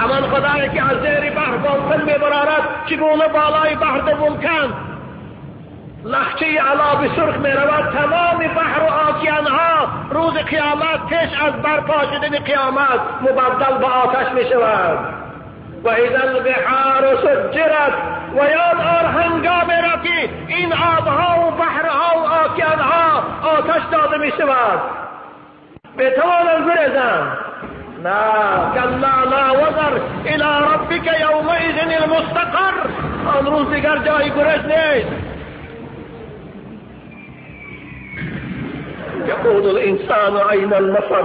همان خدایی که از زیر بحر باطل میبرارد چگونه بالای بحر دو ولکن لخچه علا به سرخ میرود، تمام بحر و آکیانها روز قیامت پیش از برپا شدن قیامت مبدل به آتش میشود. و اذا البحار سجرت، و یاد آر هنگام را که این آبها و بحرها و آکیانها آتش داده میشود. بتوانند گریزند؟ نه، کلا لا وزر الی ربک یومئذ المستقر. آن روز دیگر جای گریز نیست. یقول الانسان این المفر،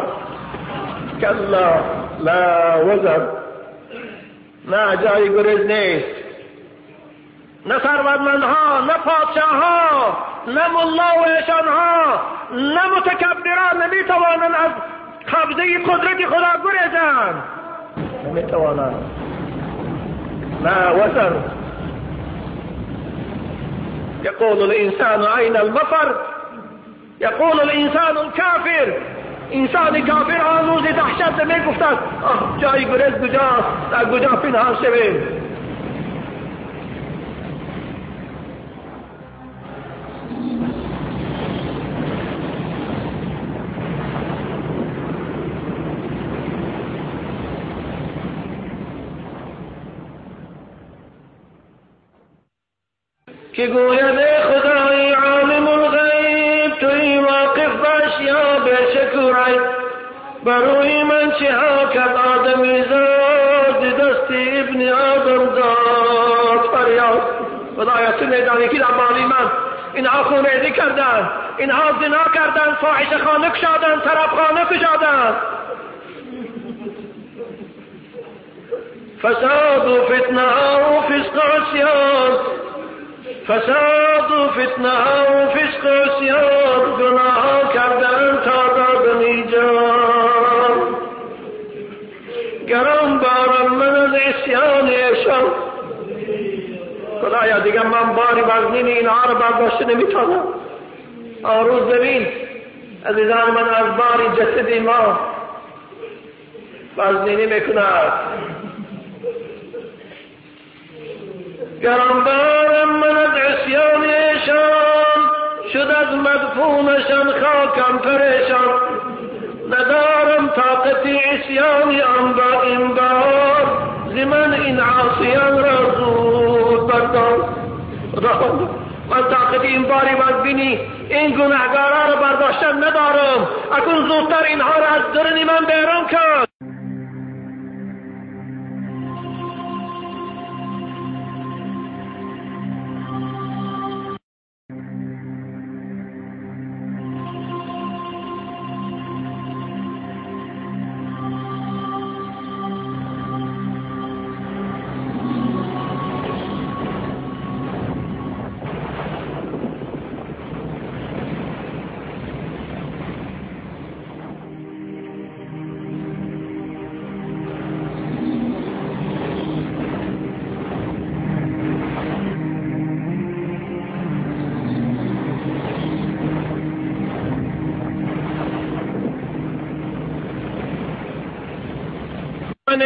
کلا لا وزر. نه، جای گریز نیست. نه ثروتمندها، نه پادشاهها، نه ملا و ایشانها، نه متکبران نمیتوانند از قبضه قدرت خدا گریزند. نمیتوانند. لا وزر. یقول الانسان این المفر، یقول الانسان الکافر. انسان کافر آن روز دهشت میگفتند آه جای گریز کجاست، در کجا پنهان شویم. که گوید خدای عالم الغیب، توی واقف باش یا بشکرای، بروی من چه ها کرد آدمی زاد، دست ابن آدم داد فریاد. خدایا تو میدانی که در مالی من اینها خونریزی کردن، اینها زنا کردن، فاحشه خانه کشادن، طرف خانه کشادن، فساد و فتنه و فسق عصیان، فساد و فتنه و فسق عصیان، گناه کردن تا دادن جان. گران بارم من از عصیان ایشان. خدایا دیگه من باری وزنین اینها رو برداشته نمیتونم. آن روز ببین عزیزان من از باری جسد ما وزنینی میکند. گران بارم من از عصیان ایشان، شد از مدفونشان خاکم پریشان. ندارم طاقت عصیان آن با این بار، ز من این عاصیان را زود بردار. خداوند من طاقت این باری بدبینی این گناهگارا را برداشتن ندارم، اکنون زودتر اینها را از درون من بیرون کن.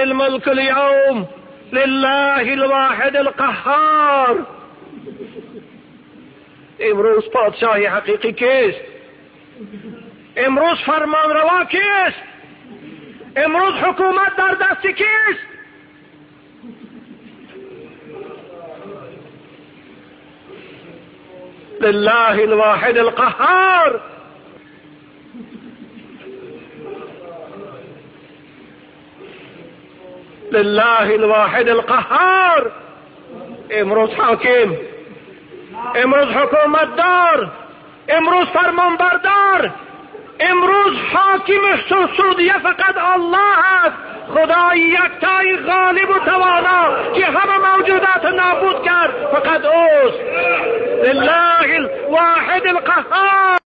الملك اليوم لله الواحد القهار. امروز پادشاه حقیقی کیست؟ امروز فرمانروا کیست؟ امروز حکومت در دست کیست؟ لله الواحد القهار. لله الواحد القهار. امروز حاکم، امروز حکومت دار، امروز فرمانبردار، امروز حاکم سعودیه فقط الله است، خدای یکتای غالب و توانا که همه موجودات نابود کرد فقط اوست. لله الواحد القهار.